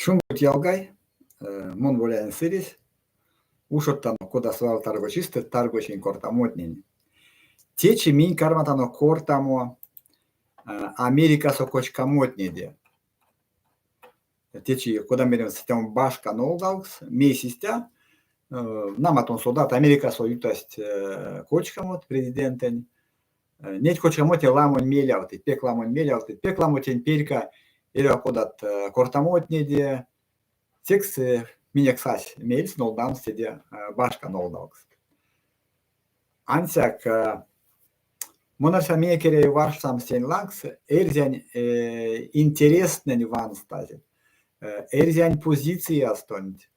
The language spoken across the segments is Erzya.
Шумбрат ялгай, мон Боляень Сыресь. Ушодтано, кода свал таргочистэ, таргочинь кортамотнень. Течи минь карматано кортамо Америкасо кочкамотнеде. Течи, кода меремс, истямо башка нолдавкс, мейсь истя? Нама, тон содат, Америкасо ютасть кочкамот президентэнь. Неть кочкамотне ламонь мелявтыть, пек ламонь мелявтыть, пек ламо тень перька эрьва кодат кортамотнеде. Секс минек сась мельс нолдамс седе башка нолдавкс. Ансяк мон арсян, минек эряви варштамс тень лангс эрзянь интерестнэнь ванстазь, эрзянь позициястонть,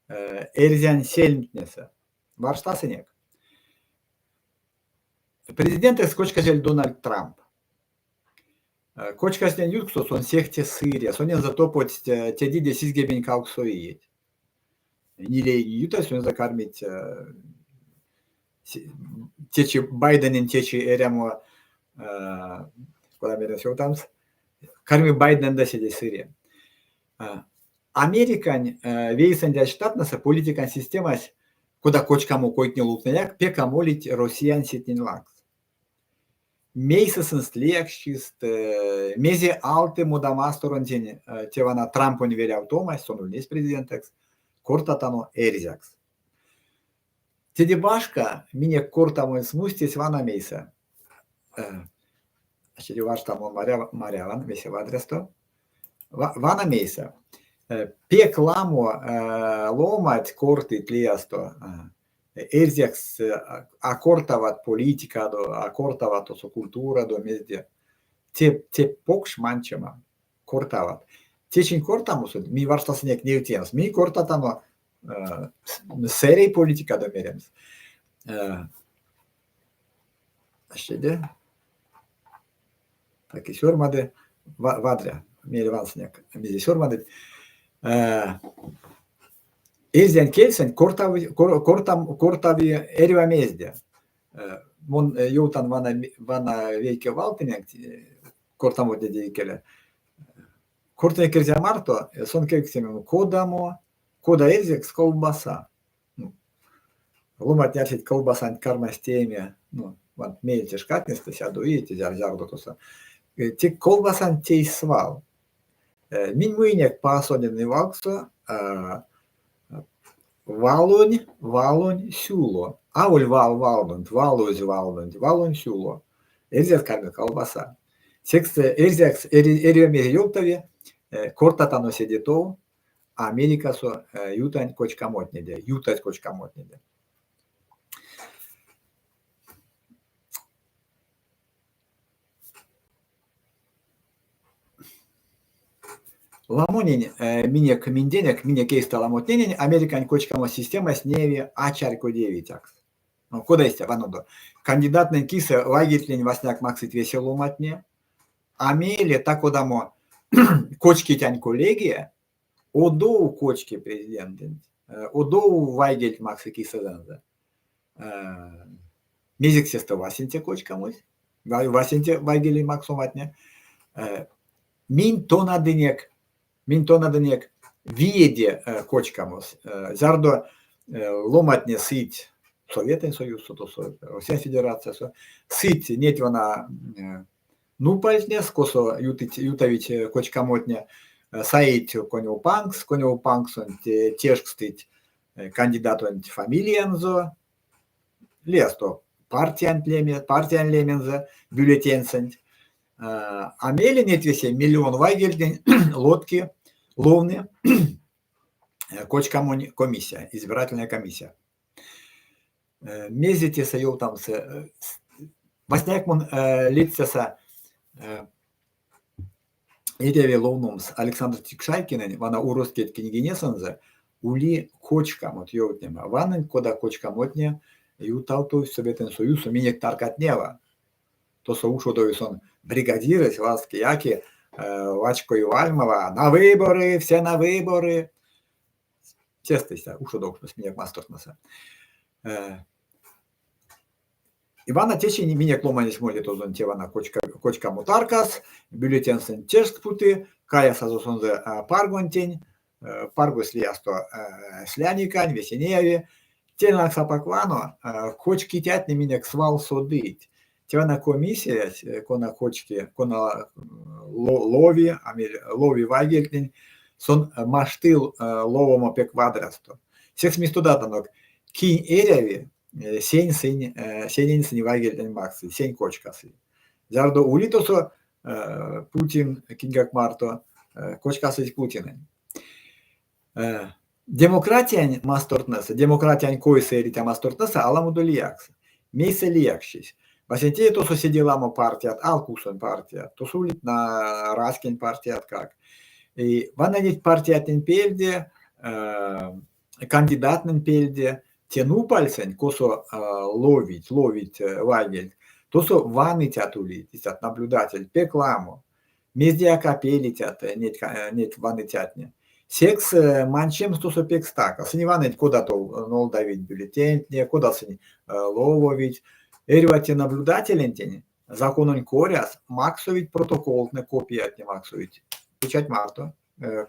эрзянь сельмтнесэ. Варштасынек. Президентэкс кочказель Дональд Трамп. Кочказтнень ютксо сон сехте сыре, сонензэ топодсть тедиде 78 иеть. Ниле ютазь сонзэ кармить течи Байденэнь течи эрямо, кода меремс ёвтамс, карми Байдендэ седе сыре. Американь Вейсэндязь Штаттнэсэ политикань системась, кода кочкамо койтне-лувтнеяк, пек а молить россиянсетнень лангс. Мейсэ сынст лияксчист, мезе алты модамасторонтень те вана Трампонь велявтомась, сон ульнесь президентэкс, кортатано эрзякс. Теде башка, минек кортамонь смустесь вана мейсэ. Аштеде варштамо маряван весе вадрясто. Вана мейсэ. Пек ламо ломанть кортыть лиясто эрзякс а кортават политикадо, а кортават тосо культурадо, мезде. Те, те покш манчема. Кортават. Течинь кортамосонть минь варштасынек невтемс, минь кортатано сэрей политикадо меремс. Аштеде. Так и сёрмады. Вадря. Мейле вансынек, мезе сёрмадыть. Эрзянь кельсэнть кортави, кортави эрьва мезде. Мон ёвтан вана, вана вейке вал тенек кортамотнеде икеле. Кортынек эрзя марто, сон кевкстимим, кодамо, кода эрзякс колбаса. Ну, ломантне арсить колбасанть кармасть тееме, ну, вант меельце шкатнестэ сядо иеть, зярдо тосо. Те колбасанть тейсь свал. Минь муинек пасонень валксо валонь, валонь сюло. Аволь вал валдонть, валозь валдонть, валонь сюло. Эрзякс карми колбаса. Секс эрзякс эрьва мезе ёвтави, кортатано седе тов Америкасо ютань кочкамотнеде, ютазь кочкамотнеде. Ламонень минек минденек, минек эйстэ ламотненень Американь кочкамо системась неяви а чарькодевицякс. Ну, кода истя, ванодо. Кандидаттнэнь кисэ вайгельтнень васняк максыть весе ломантне, а мейле та-кодамо кочкитянь коллегия одов кочки президентэнть, одов вайгельть максы кисэзэнзэ. Мезекс сестэ васенце кочкамось, васенце вайгелень максоматне? Минь тонадынек, минь тонадынек виеде кочкамос. Зярдо ломантне сыть Советэнь Союзсо, тосо Россия Федерациясо, сыть неть вана нупальтнес, косо ютыть, ютавить кочкамотне, саить конёвпанкс, конёвпанксонть тешкстыть кандидатонть фамилиянзо, лиясто партиянть леме, партиянь лемензэ бюллетеньсэнть. А мейле неть весе миллион вайгельтнень лотки, ловны кочкамонь комиссия, избирательная комиссия. Мезе тесэ ёвтамс? Васняяк мон ледстяса эряви ловномс Александр Тикшайкинэнь вана Уроскеть книгинесэнзэ ули кочкамот ёвтнема. Ванынк, кода кочкамотне ютавтовсть Советэнь Союзсо минек таркатнева. Тосо ушодови сон бригадирэсь, валске яки вачкои вальмава: "На выборы, все на выборы!" Сестэ истя ушодовкшнось минек мастортнэсэ. Иван течи минек ломанесь моли тозонь те вана кочкамо таркас, бюллетенсэнть тешкс путы, каясазо сонзэ паргонтень. Паргось лиясто сляникань, весе неяви. Тень лангс апак вано, кочкицятне минек свал содыть. Те вана комиссиясь, кона кочки, кона лови, лови вайгельтнень, сон машты ловомо пек вадрясто. Секс минь содатанок, кинь эряви, сень сынь, сенень сынь вайгельтнень максыть, сень кочкасызь. Зярдо ули тосо Путин киньгак марто, кочкасызь Путинэнь. Демократиянь мастортнэсэ, демократиянь койсэ эриця мастортнэсэ аламодо лиякс. Мейсэ лияксчись? Васенцеде тосо седе ламо партият, алкуксонь партият, тосо улить на раськень партияткак. И вана неть партиятнень пельде, кандидаттнэнь пельде, те нупальсэнть, косо ловить, ловить вайгельть, тосо ваныцят улить, истят наблюдательть, пек ламо. Мездеяк а пелицят неть, неть ваныцятне. Секс манчемс тосо пек стака. Сынь ваныть, кода тов нолдавить бюллетентне, кода сынь лововить. Эрьва те наблюдателентень закононь коряс максовить протоколтнэ, копиятне максовить печать марто,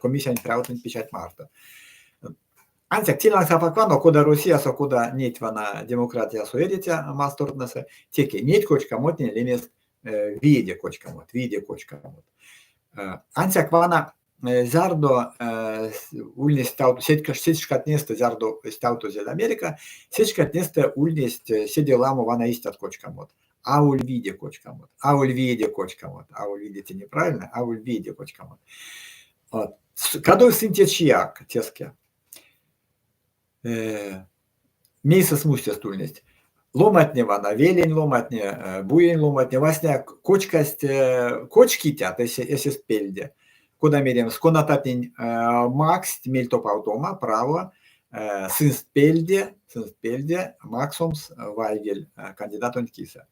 комиссиянь прявтонть печать марто. Ансяк те лангс апак вано, кода Россиясо, кода неть вана демократиясо эриця мастортнэсэ, теке неть кочкамотне лемест виде кочкамот, виде кочкамот. Ансяк вана зярдо ульнесь сеть шкатнестэ, зярдо стявтозель Америка, сеть шкатнестэ ульнесть седе ламо вана истят кочкамот. Аволь виде кочкамот, аволь виде кочкамот, аволь виде те неправильно, аволь виде кочкамот. Вот. Кадовсть сынь течияк теске. Мейсэ смустест ульнесть? Ломатне вана, велень ломатне, буень ломатне васня кочкасть кочкитят эсест пельде. Кода меремс, конататнень макссть мельтопавтома право сынст пельде, сынст пельде максомс вайгель кандидатонть кисэ.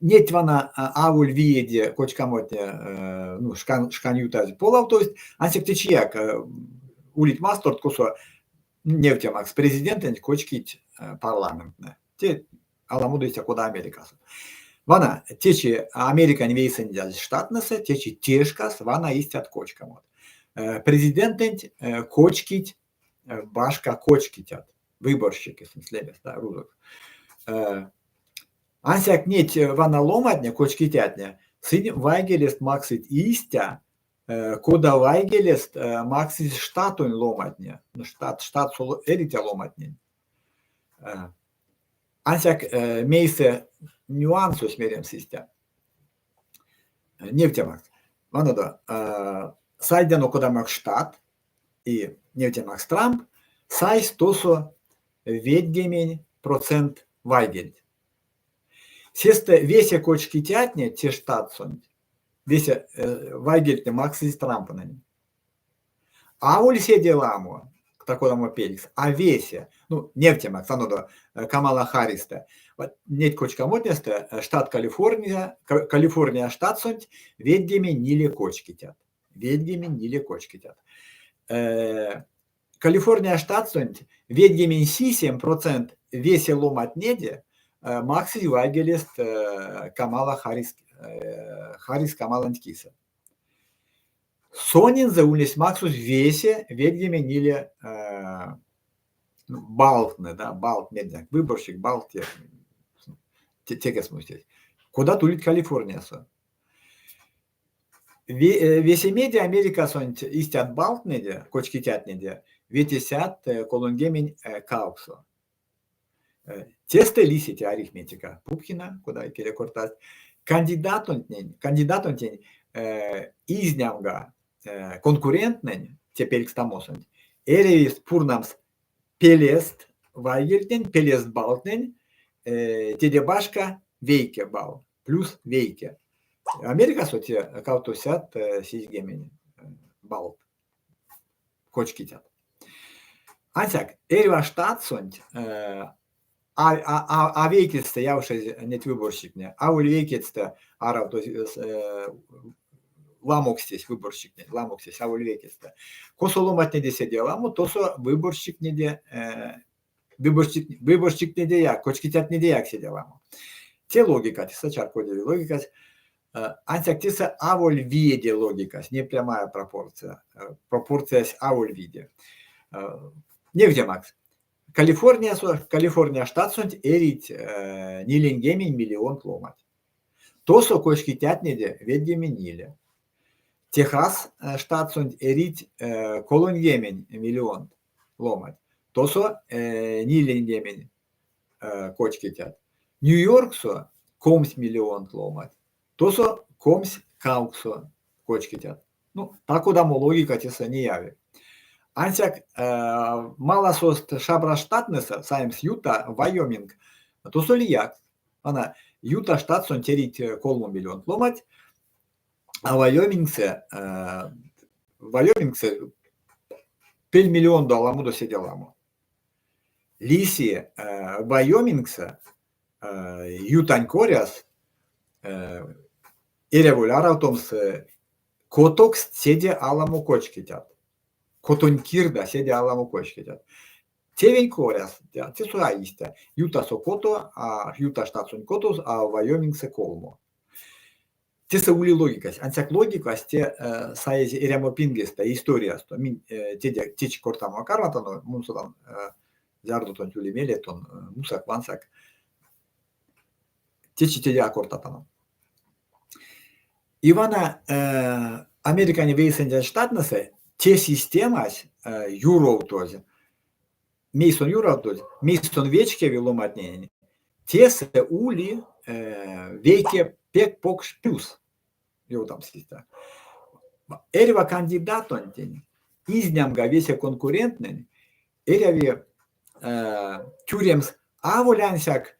Неть вана аволь виеде кочкамотне, ну, шкань, шкань ютазь полавтовсть, ансяк течияк улить масторт, косо невтемакс президентэнть кочкить парламентнэ. Те аламодо истя, кода Америкасо. Вана течи Американь Вейсэндязь Штаттнэсэ, течи те шкас вана истят кочкамот. Президентэнть кочкить башка кочкитят, выборщики, сынст лемест, да, рузокс. Ансяк неть вана ломантне, кочкитятне, сынь вайгелест максыть истя, кода вайгелест максызь штатонь ломантне, ну, штат, штатсо эриця ломантнень. Ансяк мейсэ нюансось меремс истя. Невтемакс. Ванодо, сайдяно кодамояк штат, и невтемакс Трамп сайсь тосо ведьгемень процент вайгельть. Сестэ весе кочкицятне те штатсонть, весе вайгельтне максызь Трампнень. Аволь седе ламо, та-кодамо пелькс, а весе. Ну, невтемакс, ванодо, Камала Харристэ. Неть кочкамотнестэ штат Калифорния, Калифорния штатсонть ведьгемень ниле кочкицят. Ведьгемень ниле кочкицят. Калифорния штатсонть ведьгемень сисем процент весе ломатнеде максызь вайгелест Камала Харрис, Харрис Камаланть кисэ. Сонензэ ульнесть максозь весе ведьгемень ниле баллтнэ, да, баллт, выборщик, балл те, теке смустесь. Кодат улить Калифорниясо. Весемеде Америкасонть истят баллтнэде, кочкицятнеде, 538. Тестэ лиси те арифметика Пупкина, кода икеле кортасть. Кандидатонтнень, кандидатонтень изнямга конкуренттнэнь те пелькстамосонть эряви пурнамс пелест вайгельтнень, пелест баллтнэнь, теде башка вейке балл, плюс вейке. Америкасо те 270 баллт кочкицят. Ансяк эрьва штатсонть а вейкетьстэ явшезь неть выборщиктне, аволь вейкетьстэ аравтозь ламокстесь выборщиктне, ламокстесь аволь вейкетьстэ. Косо ломантнеде седе ламо, тосо выборщиктнеде выборщик, выборщиктнедеяк, кочкицятнедеяк седе ламо. Те логика, тесэ чарькодеви логикась. Ансяк тесэ аволь виде логикась, не прямая пропорция. Пропорциясь аволь виде. Невтемакс, Калифорниясо, Калифорния штатсонть эрить ниленьгемень миллионт ломанть. Тосо кочкицятнеде ведьгемень ниле. Техас штатсонть эрить 30 миллионт ломанть. Тосо ниленьгемень кочкицят. Нью-Йорксо 20 миллионт ломанть. Тосо 28 кочкицят. Ну, та-кодамо логика тесэ неяви. Ансяк маласост шабра штатнесэ, саемс Юта, Вайоминг, тосо лиякс. Вана Юта штатсонть эрить 3 миллионт ломанть, а Вайомингсэ, Вайомингсэ пельмиллиондо аламодо седе ламо. Лиси Вайомингсэ Ютань коряс эряволь аравтомс котоксть седе аламо кочкицят. Котонь кирда седе аламо кочкицят. Тевень коряс, тесэ а истя. Ютасо кото, а Юта штатсонть кото, а Вайомингсэ колмо. Тесэ ули логикась. Ансяк логикась те саезь эрямопингестэ, историясто. Минь теде течи кортамо а карматано, мон содан, зярдо тонть ули мелеть, тон мусак, вансак. Течи теде а кортатано. И вана Американь Вейсэндязь Штатнесэ те системась юровтозь, мей сон юровтозь, мей сон вечкеви ломантненень, тесэ ули вейке пек покш плюс, ёвтамс истя. Эрьва кандидатонтень изнямга весе конкуренттнэнь эряви тюремс аволь ансяк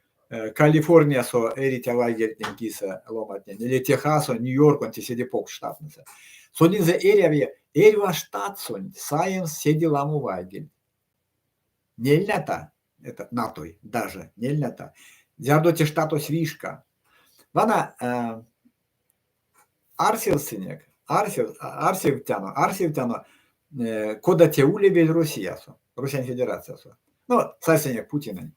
Калифорниясо эриця вайгельтнень кисэ ломантнень, или Техасо, Нью-Йорконь те седе покш штатнесэ. Сонензэ эряви эрьва штатсонть саемс седе ламо вайгельть. Нельнята, это натой даже нельнята, зярдо те штатось вишка. Вана арсевсынек, арсев, арсевтяно, арсевтяно, кода те улевель Россиясо, Россиянь Федерациясо. Ну, сайсынек Путинэнь.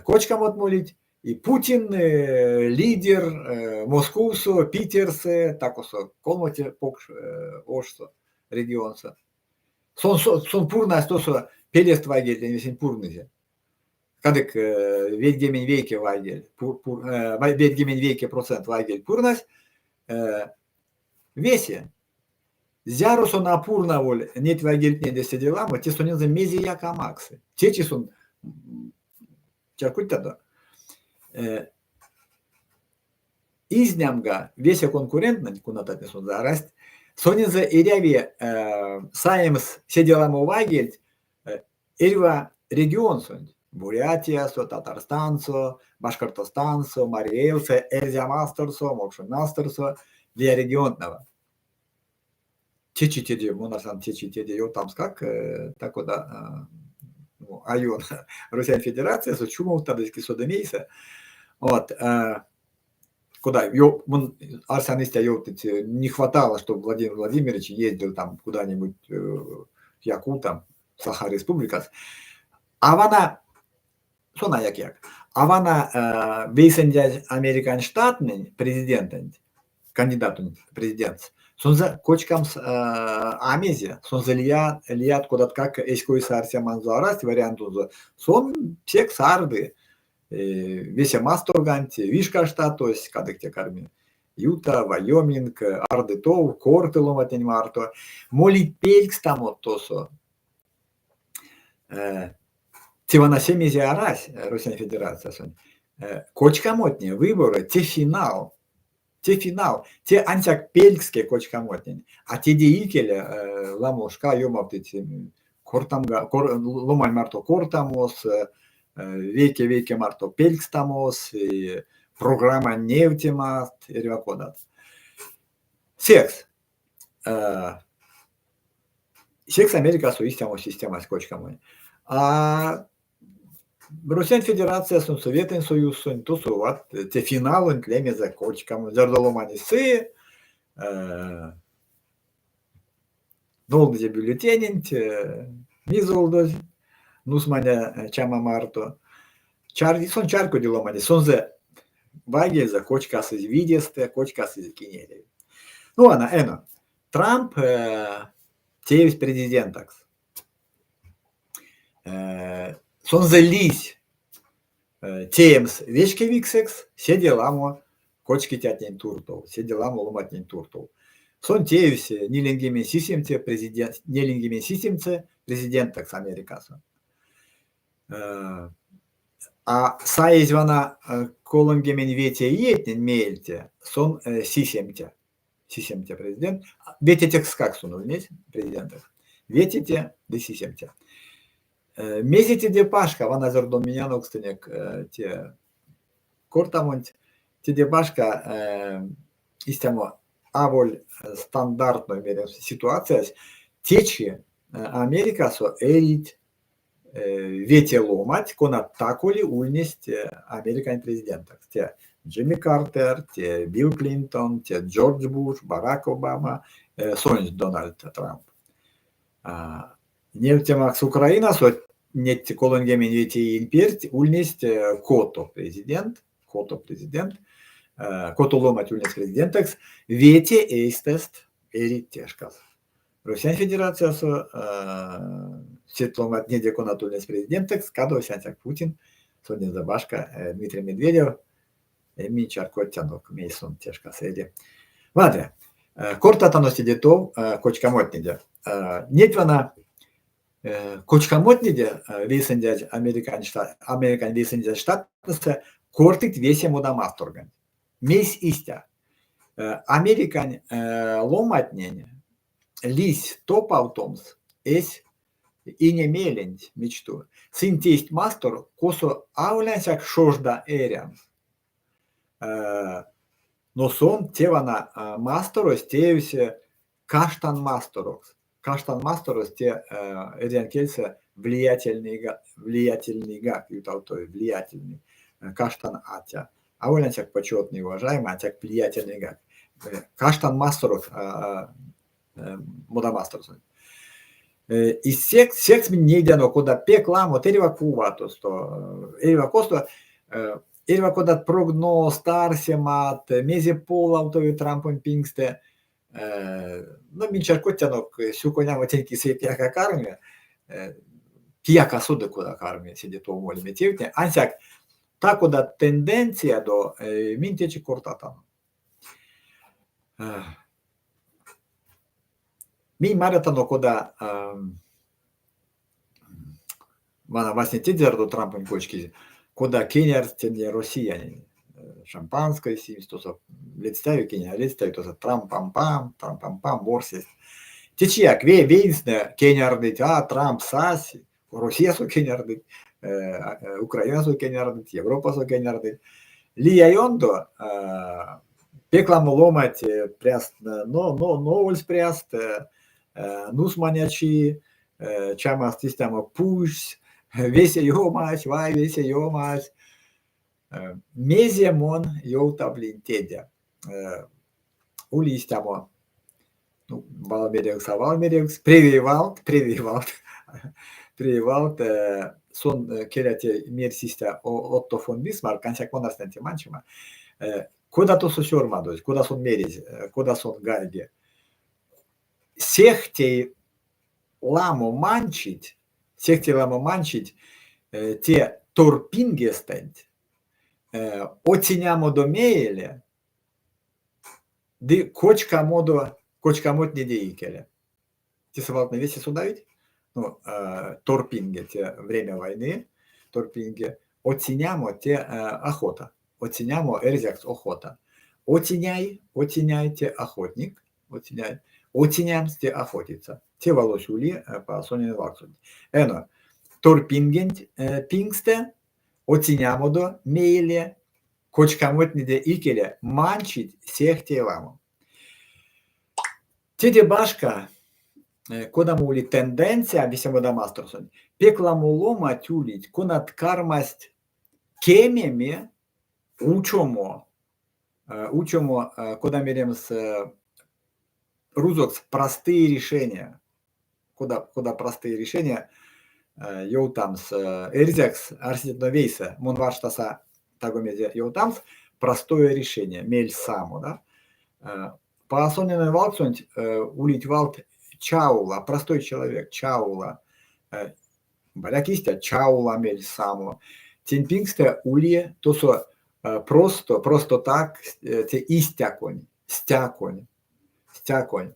Кочкамот молить, и Путин лидер Московсо, Питерсэ, такосо колмоте покш ошсо, регионсо. Сон, сон пурнась тосо пелест вайгельтнень весень пурнызе. Кадык 91 вайгель, 91% вайгель пурнась, весе. Зяро сон а пурнаволь неть вайгельтнеде седе ламо, те сонензэ мезеяк а максы. Течи сон, чарькодтядо, изнямга весе конкуренттнэнь, конататне сонзэ арасть, сонензэ эряви саемс седе ламо вайгельть эрьва регионсонть: Бурятиясо, Татарстансо, Башкортостансо, Марий Элсэ, Эрзя Масторсо, Мокшонь Масторсо, лия регионтнэва. Течи теде, мон арсян, течи теде ёвтамскак та-кода ну, а ён Россиянь Федерациясо чумовтадызь ки соды мейсэ. Вот. Кода мон арсян истя ёвтыть, не хватало, чтобы Владимир Владимирович ездил там куда-нибудь в Якутам, Саха Республикас. А вана сон а як-як. А вана Вейсэндязь Американь Штатнэнь президентэнть, кандидатонть президентс, сонзэ кочкамс а мезе, сонзэ лия, лият кодаткак эсь койсэ арсеманзо арасть вариантонзо. Сон секс арды весе масторганть, вишка штатось, кадык те карми Юта, Вайоминг, арды тов, корты ломантнень марто, молить пелькстамот тосо. Те вана се мезе арась Россиянь Федерациясонть. Кочкамотне, выборы, те финал. Те финал, те ансяк пелькске кочкамотнень. А теде икеле ламо шка ёмавтыть кортамга, ломань марто кортамос, вейке-вейке марто пелькстамос, программань невтемат, эрьва кодат. Секс, секс Америкасо истямо системась кочкамонь. А Россиянь Федерациясонть, Советэнь Союзсонть, тосо вот те финалонть лемезэ кочкамо. Зярдо ломанесь сы, нолдызе бюллетененть, мизолдозь, нусманя чама марто. Чар, сон чарькоди ломанесь, сонзэ. вайгельзэ кочкасызь видестэ, кочкасызь кинь эряви. Ну вана, эно, Трамп теевсь президентэкс. Сонзэ лиссь теемс вечкевиксэкс седе ламо кочкицятнень туртов, седе ламо ломантнень туртов. Сон теевсь ниленьгемень сисемце президент, ниленьгемень сисемце президентэкс Америкасо. А саезь вана 35 иетнень меельце, сон сисемце президент, ветецекскак сон ульнесь президентэкс, ветеце ды сисемце. Мезе теде башка, вана зярдо минь анокстынек те кортамонть, теде башка истямо аволь стандартной меремс ситуациясь, течи Америкасо эрить вете ломанть, конат тако-ли ульнесть Американь президентэкс. Те Джимми Картер, те Билл Клинтон, те Джордж Буш, Барак Обама, сонсь Дональд Трамп. Невтемакс, Украинасо неть 35 иень перть ульнесть кото президент, кото президент, кото ломанть ульнесть президентэкс, вете эйстэст эрить те шкас. Россиянь Федерациясо сеть ломантнеде, конат ульнесть президентэкс, кадовсь ансяк Путин, сонензэ башка Дмитрий Медведев, минь чарькодтянок, мейс сон те шкас эри. Вадря. Кортатано седе тов кочкамотнеде. Неть вана кочкамотнеде Вейсэндязь Американь штат, Американь Вейсэндязь Штаттнэсэ кортыть весе модамасторганть. Мейс истя? Американь ломантнень лиссь топавтомс эсь ине меленть, мечту. Сынь тейсть мастор, косо аволь ансяк шожда эрямс, но сон те вана масторось теевсь каштан масторокс. Каштан масторось те эрзянь кельсэ влиятельный, влиятельныйгак ютавтови, влиятельный, каштан атя. Аволь ансяк почетный, уважаемый, ансяк влиятельныйгак. Каштан масторокс модамасторсонть. И секс минь нейтяно, кода пек ламо эрьва кува тосто, эрьва косто, эрьва кодат прогнозт, арсемат, мезе полавтови Трампонь пингстэ. Ну, минь чарькодтянок, сюконямо тень кисэ кияк а карми, кияк а соды, кода карми седе тов молеме тевтне. Ансяк та-кода тенденциядо минь течи кортатано. Минь марятано, кода вана васня зярдо Трампонь кочкизь, кода кенярдсть тенде Россиянень. Шампанской симсть, тосо ледстяви кинь, а ледстяви тосо трам-пам-пам, трам-пам-пам, морсесть. Течияк веенстнэ кенярдыть, а Трамп сась, Россиясо кенярдыть, Украинасо кенярдыть, Европасо кенярдыть. Лия ёндо пек ламо ломанть пряст но, но, новольсть пряст, нусманячи, чамаст истямо пужсь, весе ёмась, вай, весе ёмась. Мезе мон ёвтавлинь теде? Ули истямо, ну, валмеревкс, а валмеревкс, превей валт, превей валт, превей валт, сон келя те мерсь истя Отто фон Бисмарк, ансяк мон арсян те манчема. Кода тосо сёрмадозь, кода сон мерезь, кода сон гайги. Сехте ламо манчить, сехте ламо манчить те торпингестэнть оцинямодо мейле ды кочкамодо кочкамотнеде икеле. Тесэ валтнэ весе содавить? Ну, торпинге те время войны, торпинге. Оцинямо те охота. Оцинямо эрзякс охота. Оциняй, оциняй те охотник, оциняй. Оцинямс те охотиться. Те валось ули по Сонин валксонть. Эно, торпингенть пингстэ оцинямодо мейле кочкамотнеде икеле манчить сехте ламо. Теде башка, кодамо ули тенденция весе модамасторсонть, пек ламо ломанть улить, конат кармасть кемеме, учомо, учомо, кода меремс рузокс, простые решения. Кода, кода простые решения ёвтамс эрзякс, арсетяно вейсэ, мон варштаса таго мезе ёвтамс. Простое решение, мельс само, да? Паасоненэнь валксонть улить валт чаула, простой человек, чаула. Паряк истя, чаула мельс само. Тень пингстэ ули тосо просто, просто так, те истяконь, стяконь, стяконь.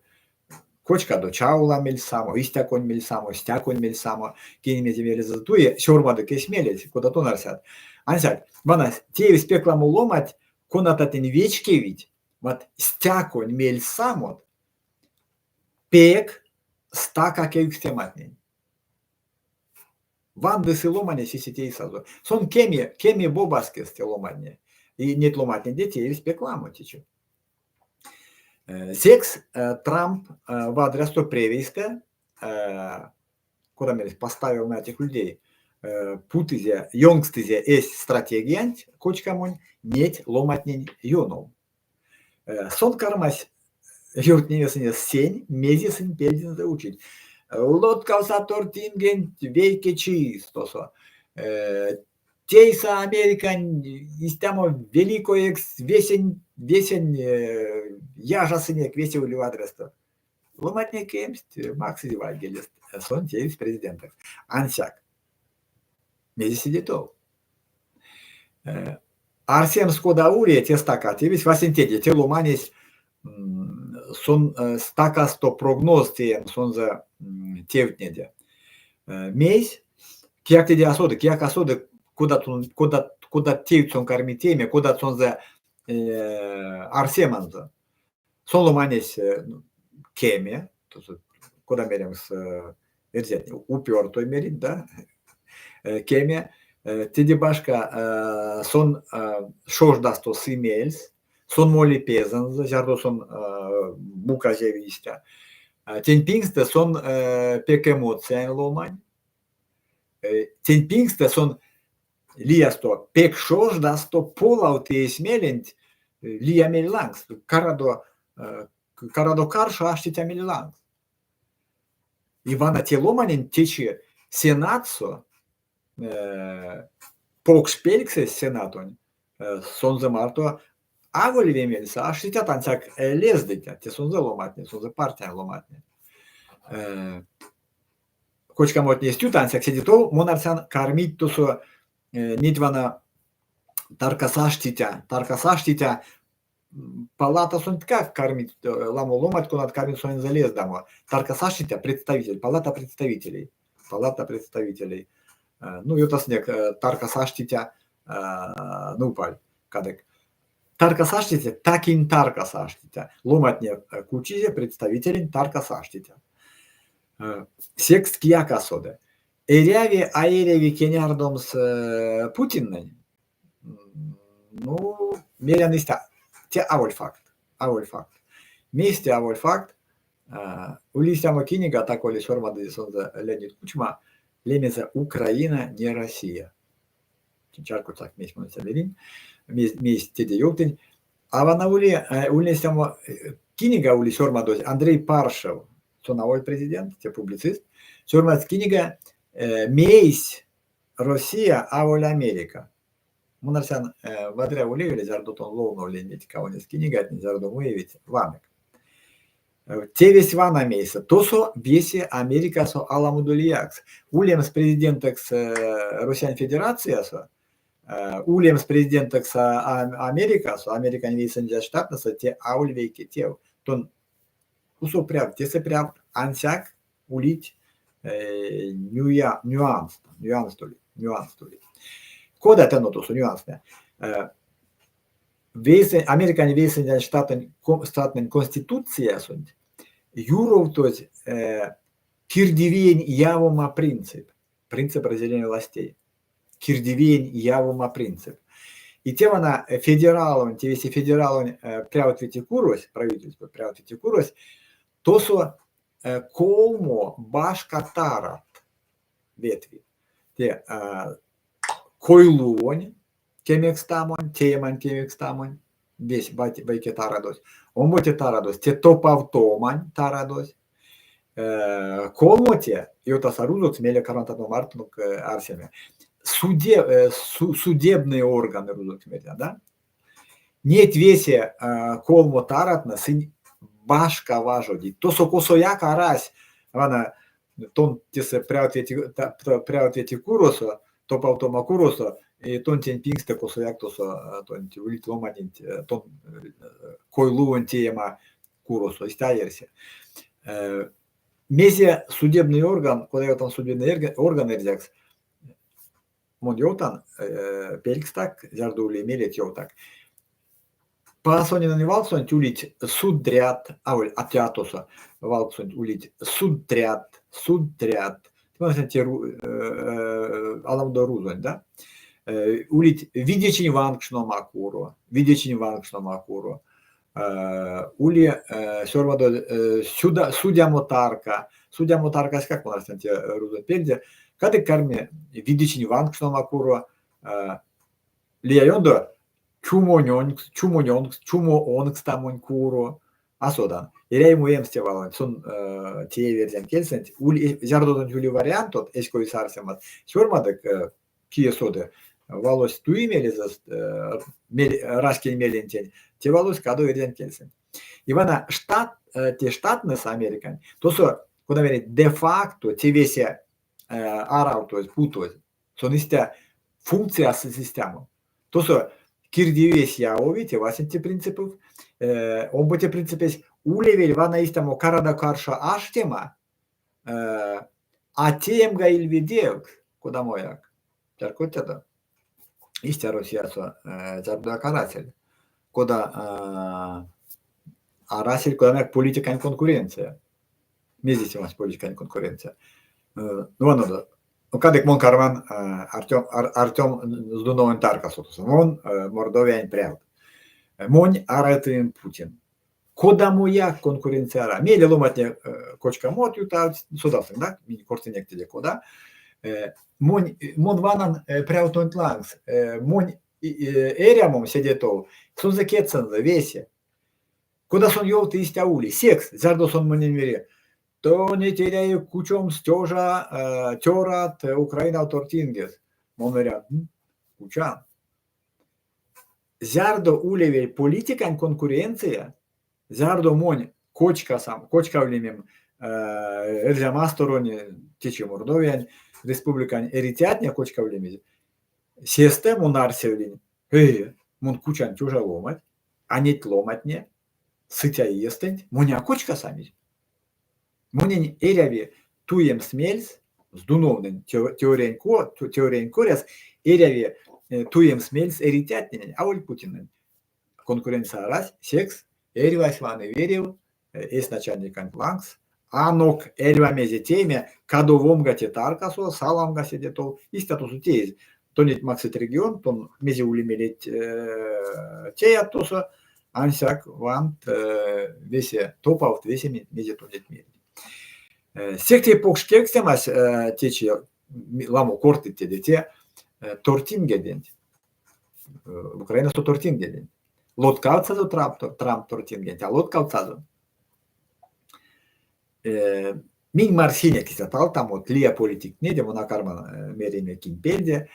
Кочкадо чаула мельс само, истяконь мельс само, стяконь мельс само, кинь мезе мелезэ туи, сёрмадык эсь мелеть, кода тон арсят. Ансяк, вана, теевсь пек ламо ломанть, конататнень вечкевить, вот стяконь мельс самот, пек стака кевкстематнень. Ванды сы ломанесь и тейсазо. Сон кеми, кеми бобаскес те ломанне. И неть ломантнеде теевсь пек ламо течи. Секс Трамп вадрясто превейстэ, кода меремс, поставил на этих людей, путызе, ёнкстызе эсь стратегиянть кочкамонь неть ломантнень ёнов. Сон кармась ёвтнеме сынест сень, мезе сынь пельдензэ учить. Лоткавса тортингенть вейке чис тосо. Тейса Американь истямо великоекс весень, весень яжасынек, весе ули вадрясто. Ломантне кемсть, максызь вайгелест, сон теевсь президентэкс. Ансяк мезе седе тов? Арсемс кода ули, те стака тевесь. Васенцеде, те ломанесь сон стакасто прогноз теемс сонзэ тевтнеде. Мейсь? Кияк теде а соды, кияк а соды, кодат, кодат, кодат тевть сон карми тееме, кодат сонзэ арсеманзо. Сон ломанесь кеме, кода меремс эрзятне, упёртой мерить, да, кеме. Теде башка, сон шождасто сы мельс, сон моли пезэнзэ, зярдо сон буказеви истя. Тень пингстэ сон пек эмоциянь ломань. Тень пингстэ сон лиясто пек шождасто полавты эсь меленть лия мель лангс, карадо, карадо каршо аштиця мель лангс. И вана те ломаненть течи Сенатсо, покш пельксэсь Сенатонь, сонзэ марто аволь ве мельсэ аштицят, ансяк лездыцят, те сонзэ ломантне, сонзэ партиянь ломантне. Кочкамотне эзть юта, ансяк седе тов, мон арсян, кармить тосо неть вана таркас аштиця, таркас аштиця палатасонтькак кармить ламо ломанть, конат кармить сонензэ лездамо. Таркас аштиця представитель, палата представителей, палата представителей. Ну, ёвтасынек, таркас аштиця нупаль, кадык. Таркас аштиця, такинь таркас аштиця. Ломантне кучизе представителень таркас аштиця. Секс кияк а соды. Эряви, а эряви кенярдомс Путиннэнь? Ну, мерян истя, те аволь факт, аволь факт. Мейс те аволь факт? Ули истямо кинига, так-коли сёрмадызе сонзэ Леонид Кучма, лемезэ «Украина не Россия». Чарькодьсак, мейс мон истя меринь, мейс теде ёвтынь. А вана ули, ульнесь истямо кинига ули сёрмадозь Андрей Паршев, сон аволь президент, те публицист, сёрмадсь кинига «Мейсь Россия аволь Америка». Мон арсян, вадря улевель, зярдо тон ловновлинь неть кавонест кинигатнень, зярдо муевить, ванык. Тевесь вана мейсэ. Тосо весе Америкасо аламодо лиякс. Улемс президентэкс Россиянь Федерациясо, улемс президентэкс Америкасо, Американь Вейсэндязь Штаттнэсэ, те аволь вейке тев. Тон косо прявт, тесэ прявт, ансяк улить нюанст, нюанст улить, нюанст улить. Кодат эно тосо нюанстнэ? Вейсэ, Американь Вейсэндязь Штатонь, Штаттнэнь Конституциясонть юровтозь кирдивиень явома принцип, принцип разделения властей, кирдивиень явома принцип. И те вана федералонь, те весе федералонь прявт ветикурось, правительство прявт ветикурось, тосо колмо башка тарадт ветви. Те койлувонь кемекстамонь, теемань кемекстамонь, весь вейке тарадось. Омбоце тарадось, те топавтомань тарадось. Колмоте, ёвтаса рузокс, мейле карматано мартонок арсеме, судебные органы рузокс мерят, да? Неть весе колмо тарадтнэ сынь башка важодить. Тосо косояк арась вана тон тесэ прявт вети куросо, топавтома куросо, и тон тень пингстэ косояк тосо тонть улить ломаненть, тон койлувонь теема куросо, истя эрси. Мезе судебный орган, кода ёвтан судебный орган эрзякс, мон ёвтан, пелькстак, зярдо ули мелеть ёвтак. Паасонинэнь валсонть улить судрят, аволь атятосо валсонть улить судрят, судрят, аламодо рузонь, да? Улить видечинь ванкшнома куро, видечинь ванкшнома куро, ули сёрмадозь судямо тарка, судямо таркаськак мон те рузонь пельде, кадык карми видечинь ванкшнома куро, лия ёндо чумонь чумонь чумо онкстамонь куро, а содан. Эряви муемс те валонть, сон тееви эрзянь кельсэнть, ули зярдо ули вариантот, эсь койсэ арсемат, сёрмадык, кие соды, валось туи мелезэст раськень мелентень, те валось кадови эрзянь кельсэнть. И вана штат, те штатнэсэ Американь, тосо, кода мерить, де-факто те весе аравтозь, путозь. Сон истя функциясь истямо. Тосо кирдивесь явови, те васенце принципев. Омбоце принципесь улевель вана истямо карадо-каршо аштема, а теемга ильведевкс кодамояк. Чарькодтядо? Истя Россиясо зярдояк арасель. Кода арасель кодамояк политикань конкуренция. Мезе темась политикань конкуренция? Ну, ванодо, ну, кадык мон карман Артём, Артём Здуновонь таркасо. Мон Мордовиянь прявт. Монь аратыем Путин. Кодамояк конкуренция ара. Мейле ломатне кочкамот ютавтсть, содасынк, да? Минь кортынек теде кода. Монь, мон ванан прявтонть лангс. Монь эрямом седе тов, сонзэ кедьсэнзэ весе. Кода сон ёвты, истя ули. Секс, зярдо сон монень мери, тонеть эряви кучомс тёжа цёрат Украинав тортингес. Мон мерян, кучан. Зярдо улевель политикань конкуренция, зярдо монь кочкасам, кочкавлимим Эрзя масторонь, течи Мордовиянь республикань эрицятне кочкавлимизь, сестэ мон арсевлинь, эй, мон кучан тёжа ломанть, а неть ломантне сыця иестэнть монь а кочкасамизь. Монень эряви туемс мельс, Здуновнень теориянь, теориянь коряс эряви туемс мельс эрицятненень, аволь Путинэнь. Конкуренция арась, секс эрьвась ваны верев эсь начальниканть лангс, анок эрьва мезе тееме, кадовомга те таркасо, саламга седе тов, истя тосо теезь. Тонеть максыть регион, тон мезе ули мелеть теят тосо, ансяк вант весе топавт весементь, мезе тонеть мерить. Сехте покш кевкстемась течи ламо кортыть теде, те тортингеденть. Украинасо тортингеденть. Лоткавтсазо Трамп тортингенть, а лоткавтсазо. Минь марсинек истят алтамот лия политиктнеде, мон а карман мереме кинь пельде.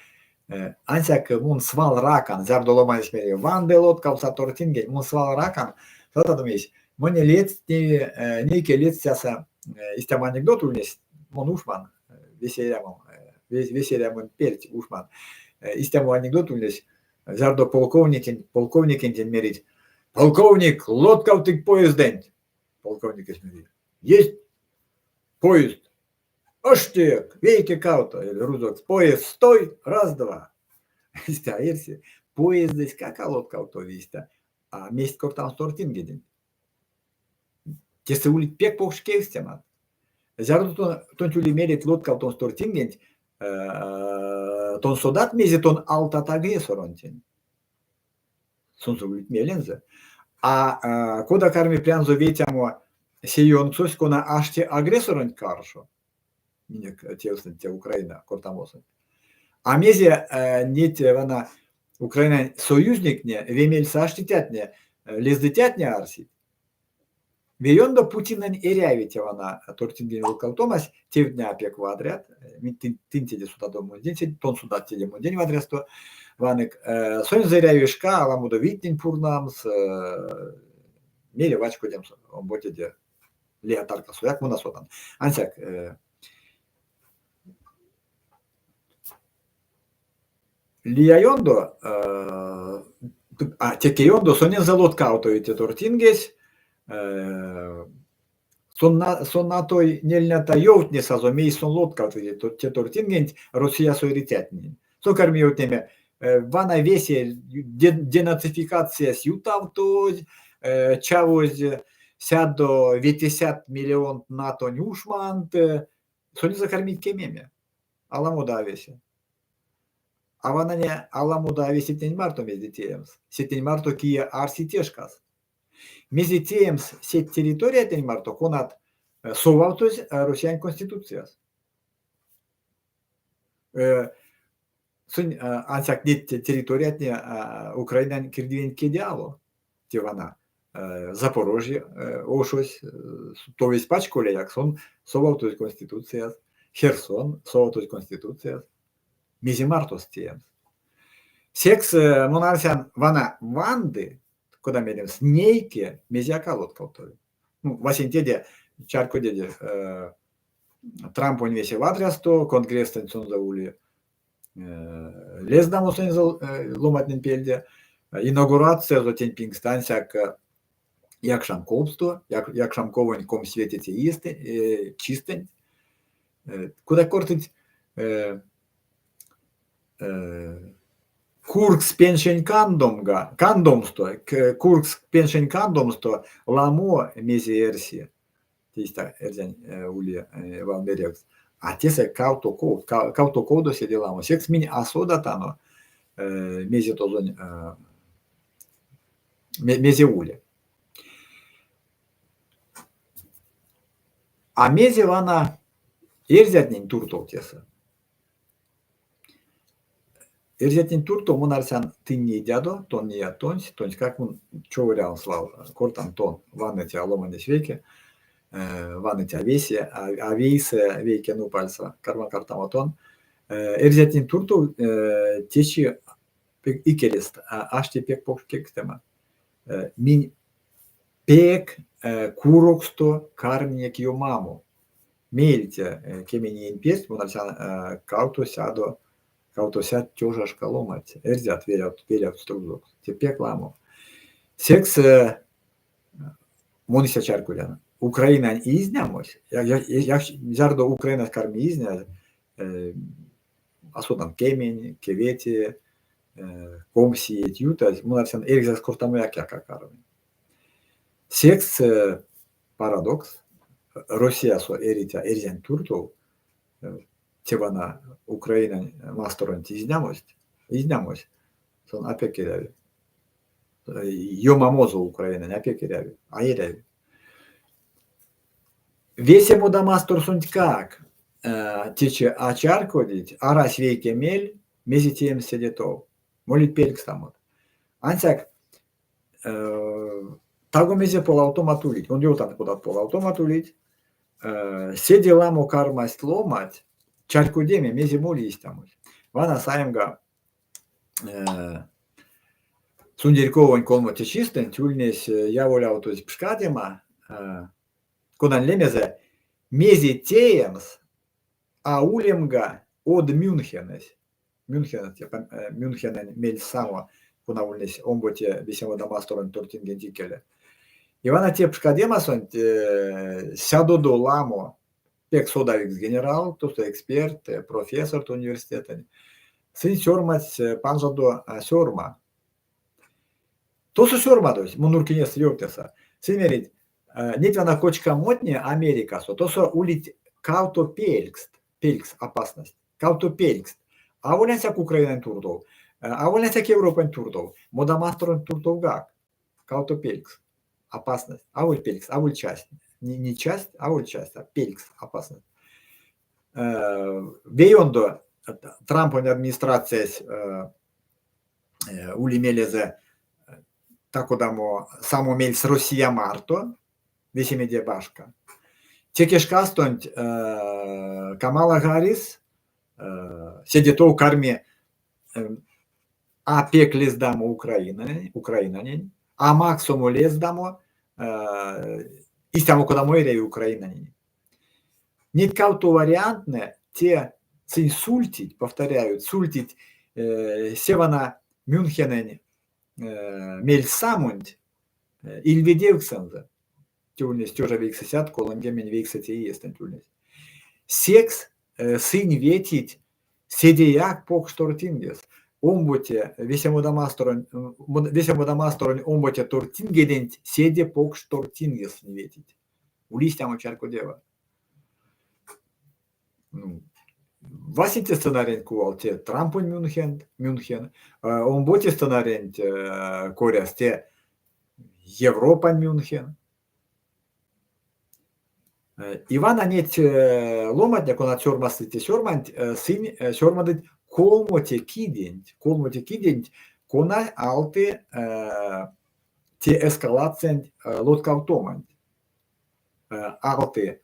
Ансяк мон свал ракан, зярдо ломанесь мери, ванды лоткавтса тортингенть, мон свал ракан, содатадо мейс, монь ледстневи, нейке ледстяса истямо анекдот ульнесь, мон ушман, весе эрямом, весе эрямонь перть ушман. Истямо анекдот ульнесь, зярдо полковникень, полковникентень мерить, полковник, лоткавтык поездэнть! Полковникесь мери, есть поезд, аштек, вейке кавто, или рузокс, поезд, стой, раз, два. Истя эрси. Поездэськак а лоткавтови истя, а мезть кортамс тортингеденть. Тесэ улить пек покш кевкстемат. Зярдо тонть ули мелеть лоткавтомс тортингенть, тон содат, мезе тон алтат агрессоронтень. Сонзэ улить мелензэ. А кода карми прянзо ветямо се ёнксось, кона ашти агрессоронть каршо, минек тевсэнть те Украина кортамосонть. А мезе неть вана Украинань союзниктне, вемельсэ аштицятне, лездыцятне арсить? Ве ёндо Путинэнь эряви те вана тортингень лоткавтомась, тевтне а пек вадрят, тынь теде содадо мондень, тон содат теде мондень вадрясто. Ванык, сонзэ эряви шка аламодо вийтнень пурнамс, мейле вачкодемс омботеде лия таркасояк, мон а содан. Ансяк лия ёндо, а теке ёндо сонензэ лоткавтови те тортингесь, сон натой нельнята ёвтнесазо, мейс сон лоткавтызе те тортингенть Россиясо эрицятненень. Сон карми ёвтнеме, вана весе денацификациясь ютавтозь, чавозь 150 миллионт натонь ушмант, сонзэ кармить кемеме. Аламодо а весе. А вана не аламодо а весетнень марто мезде теемс, сетнень марто кие арси те шкас. Мезе теемс сеть территориятнень марто, конат совавтозь Россиянь Конституцияс? Сынь ансяк неть территориятне Украинань кирдивенть кедь ало. Те вана Запорожье ошось, то весть пачколеяк, сон совавтозь Конституцияс, Херсон совавтозь Конституцияс. Мезе мартост теемс? Секс мон арсян, вана ванды, кода меремс, нейке мезеяк а лоткавтови. Ну, васень теде чарькодеде, Трампонь весе вадрясто, Конгрессэнть сонзэ ули лездамо сонзэ ломантнень пельде. Инаугурациязо тень пингстэ ансяк якшамковсто, якшамковонь 25-це иестэ, чистэнть. Кода кортыть, кургс пеншень кандомга, кандомсто, кургс пеншень кандомсто ламо мезе эрси. Тейстэ эрзянь ули валмеревкс. А тесэ кавто ковт, кавто ковдо седе ламо. Секс минь а содатано, мезе тозонь, мезе ули. А мезе вана эрзятнень туртов тесэ? Эрзятнень туртов мон арсян, тынь нейдядо, тон неят тонсь, тонськак мон човорян свал, кортан тон, ваныця ломанесь вейке, ваныця весе, а вейсэ вейке нупальсэ, карман кортамо тон. Эрзятнень туртов течи икелест ашти пек покш кевкстема. Минь пек куроксто карминек ёмамо. Меельце кемень иень перть мон арсян кавтосядо кавтосядт тёжашка ломанть, эрзят велявтсть рузокс. Те пек ламо. Секс мон истя чарькодян, Украинань изнямось, зярдо Украинась карми изнязь, а содан, кемень, кеветее, 20 иеть ютазь, мон арсян, эрзякс кортамояк а карми. Секс парадокс, Россиясо эриця эрзянь туртов те вана Украинань масторонть изнямось, изнямось, сон а пек эряви. Ёмамозо Украинань а пек эряви, а эряви. Весе модамасторсонтькак течи а чарькодить, арась вейке мель, мезе теемс седе тов. Молить пелькстамот. Ансяк таго мезе полавтомат улить. Мон ёвтан, кодат полавтомат улить. Седе ламо кармасть ломанть чарькодеме, мезе моли истямось. Вана саемга сундерьковонь колмоце чистэнть ульнесь яволявтозь пшкадема, конань лемезэ "Мезе теемс, а улемга од Мюнхенэсь". Мюнхен, Мюнхенэнь мельс само, кона ульнесь омбоце весемодамасторонть тортингенть икеле. И вана те пшкадемасонть сядодо ламо пек содавикс генерал, тосо эксперт, профессорт университетэнь. Сынь сёрмадсть панжадо сёрма. Тосо сёрмадозь, мон нурькинестэ ёвтаса, сынь мерить, неть вана кочкамотне Америкасо, тосо улить кавто пелькст, пелькс опасность, кавто пелькст. Аволь ансяк Украинань туртов, аволь ансяк Европань туртов, модамасторонть туртовгак. Кавто пелькс. Опасность. Аволь пелькс, аволь часть. Не часть, аволь часть, а пелькс опасность. Ве ёндо Трампонь администрациясь ули мелезэ та-кодамо само мельс Россия марто, весемеде башка. Теке шкастонть Камала Гаррис седе тов карми. А пек лездамо Украинанень, Украинанень, а максомо лездамо истямо, кодамо эряви Украинанень. Неть кавто вариантнэ те сынь сультить, повторяю, сультить се вана Мюнхенэнь мельсамонть ильведевксэнзэ. Те ульнесь 1939 иестэнть ульнесь. Секс сынь ветить седеяк покш тортингес. Омботе весе модамасторонь весе модамасторонь омботе тортингеденть седе покш тортингес сынь ветить. Ули истямо чарькодема. Ну, васенце сценариенть кувалт те Трампонь Мюнхен, Мюнхен, омбоце сценариенть коряс те Европань Мюнхен. И вана неть ломантне, конат сёрмадстыть те сёрманть, сынь сёрмадыть колмоте киденть, колмоте киденть, кона алты те эскалациянть лоткавтоманть. Алты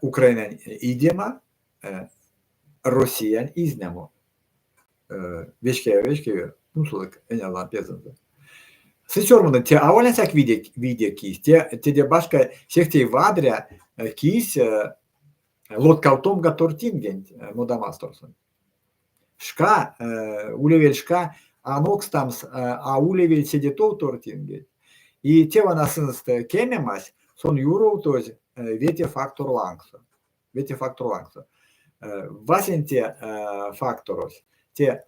Украинань идема, Россиянь изнямо. Вечкеви, вечкеви, кунсолык энялдан пезэнзэ. Сынь сёрмадыть, те аволь ансяк виде, виде кись, те, теде башка сехте вадря кись лоткавтомга тортингенть модамасторсонть. Шка, улевель шка анокстамс, а улевель седе тов тортингеть. И те вана сынст кемемась, сон юровтозь вете фактор лангсо. Вете фактор лангсо. Васенце факторось, те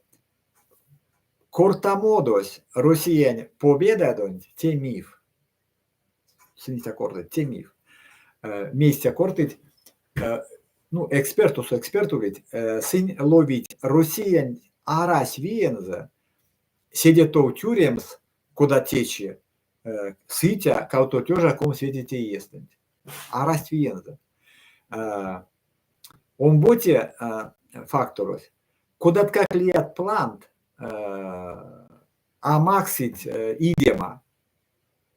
кортамодось Россиянь победадонть, те миф. Сынь истя кортыть, те миф. Мейстя кортыть, ну, экспертус эксперту ведь, сынь ловить Россиянь арась виензэ седе тов тюремс, кода течи, сытя кавто тёжа 25-це иестэнть. Арасть виензэ. Омбоце факторось, кодаткак лият плант а максыть идема,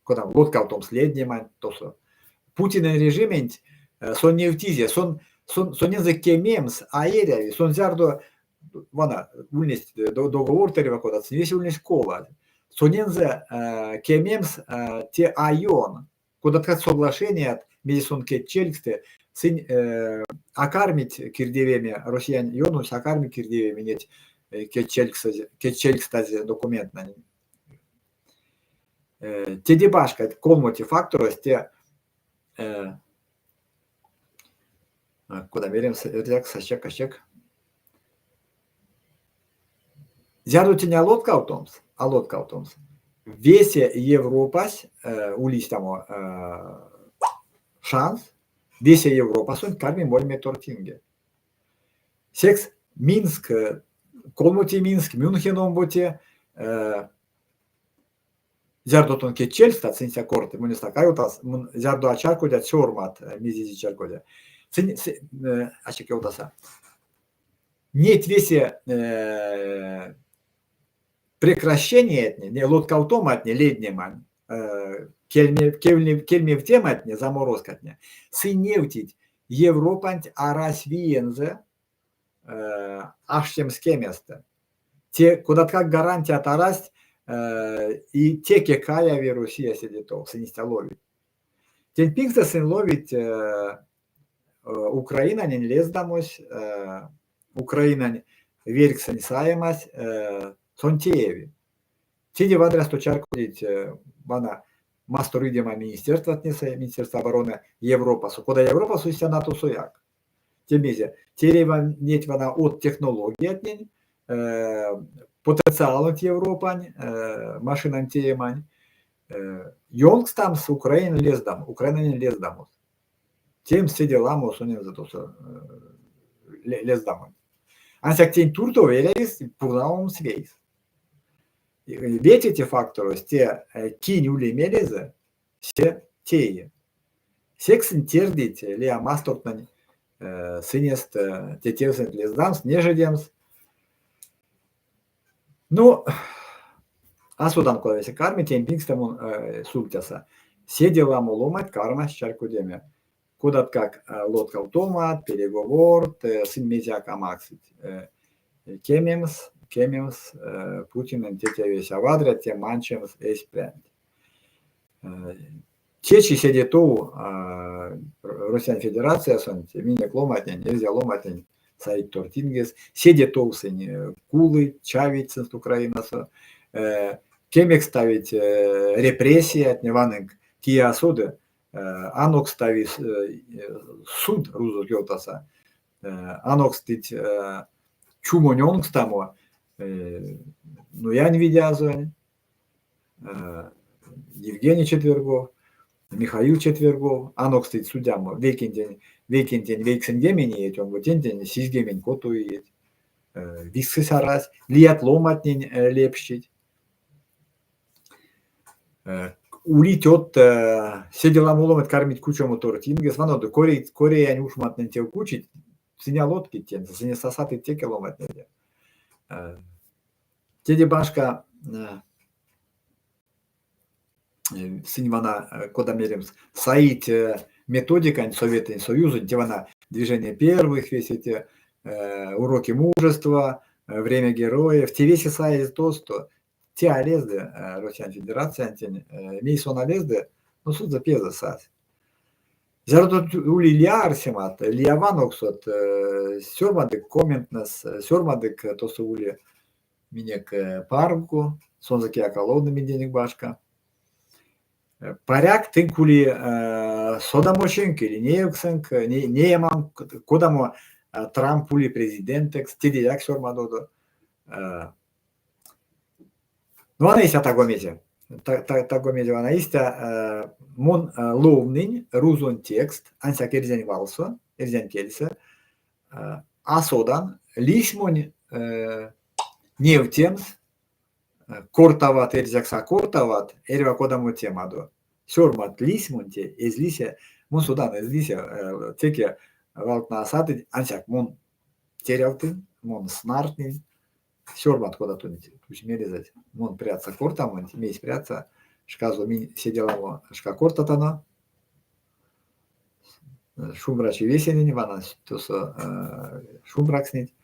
кода лоткавтомс леднеманть тосо. Путинэнь режименть сон невтизе, сон, сон, сонензэ кемемс а эряви, сон зярдо вана ульнесть договорт эрьва кодат, сынь весе ульнесть колазь. Сонензэ кемемс те а ён, кодаткак соглашеният, мезе сон кедьчелькстэ, сынь а кармить кирдевеме, Россиянь ёнось а карми кирдевеме неть кедьчелькстазь документтнэнь. Теде башка, колмоте факторось те кода меремс эрзякс, ащек, ащек. Зярдо тень а лоткавтомс, а лоткавтомс, весе Европась ули истямо шанс, весе Европасонть карми молеме тортинге. Секс Минск, колмоте Минск, Мюнхен омботе, зярдо тон кедьчелькстат, сынь истя кортыть, мон истя ёвтас, мон зярдо а чарькодят сёрмат, мезе чарькодят. Сынь, ащек ёвтаса. Неть весе прекращениятне, не лоткавтоматне, леднемань, кельмевтематне, заморозкатне, сынь невтить Европанть арась виензэ аштемс кеместэ. Те кодаткак гарантият арасть и теке каяви Россия седе тов, сынь истя ловить. Тень пингстэ сынь ловить Украинанень лездамось, Украинань верьксэнь саемась сон тееви. Теде вадрясто чарькодить вана масторидема министерстватнесэ, Министерство обороны Европасо, кода Европасо, истя НАТО-сояк. Те мезе? Те неть вана од технологиятнень, потенциалонть Европань, машинань теемань, ёнкстамс Украина лездам, Украинанень лездамос. Тем седе ламо сонензэ тосо лездамонть. Ансяк тень туртов эрявсь пурнавомс вейс. Вете те факторось, те кинь ули мелезэ, се теи. Секс сынь тердить лия мастортнэнь сынест те тевсэнть лездамс, нежедемс. Ну, а содан, кода весе карми, тень пингстэ мон сультяса. Седе ламо ломанть кармасть чарькодеме. Кодаткак лоткавтомат, переговорт, сынь мезеяк а максыть кемемс. кемемс Путинэнь те тевесь а вадря, те манчемс эсь прянть. Течи седе тов Россиянь Федерациясонть минек ломатнень, эрзя ломатнень саить тортингес, седе тов сынь кулыть, чавить сынст Украинасо, кемекставить репрессиятне, ванынк, кие а соды, анокстави суд рузокс ёвтаса, анокстыть чумонь онкстамо Нуянь Видязонь, Евгений Четвергов, Михаил Четвергов анокстыть судямо вейкентень, вейкентень вейксэньгемень иеть, омбоцентень 76 иеть. Визьксэсь арась, лият ломантнень лепштить. Улить од седе ламо ломанть кармить кучомо тортингес. Ванодо, Кореянь ушмантнэнь тев кучить, сынь а лоткить тензэ, сынь а сатыть теке ломантнеде. Теде башка, сынь вана, кода меремс, саить методиканть Советэнь Союзонь, те вана движение первых, весе эти уроки мужества, время героев, те весе саезь тосто, те а лезды Россиянь Федерациянтень, мейс сон а лезды, но сонзэ пезэ сась. Зярдо ули лия арсемат, лия вановксот, сёрмадык комментнэс, сёрмадык тосо ули минек парго, сонзэ кияк а ловны минденек башка. Паряк, тынк ули содамочинк или неевксэнк, нееманк, кодамо Трамп ули президентэкс, тедеяк сёрмадодо. Ну, вана истя таго мезе. Таго мезе вана истя. Мон ловнынь рузонь текст, ансяк эрзянь валсо, эрзянь кельсэ. А содан, лиссь монь невтемс, кортават эрзякс, а кортават эрьва кодамо темадо. Сёрмат лиссь монь те, эзь лисе. Мон содан, эзь лисе, теке валтнэ а сатыть, ансяк мон терявтынь, мон снартнинь. Сёрмат кода тонеть тусь мелезэть. Мон прядса кортамонть, мейс прядса, шказо минь седе ламо шка кортатано. Шумбрачи весенень, вана тосо шумбракстнить.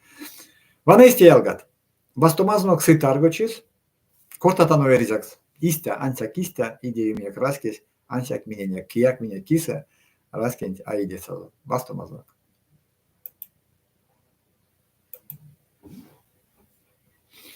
Вана истя, ялгат. Вастомазонок сы таргочис, кортатано эрзякс. Истя, ансяк истя идеви минек раськесь, ансяк миненек, кияк минек кисэ раськенть а идесазо. Вастомазонок.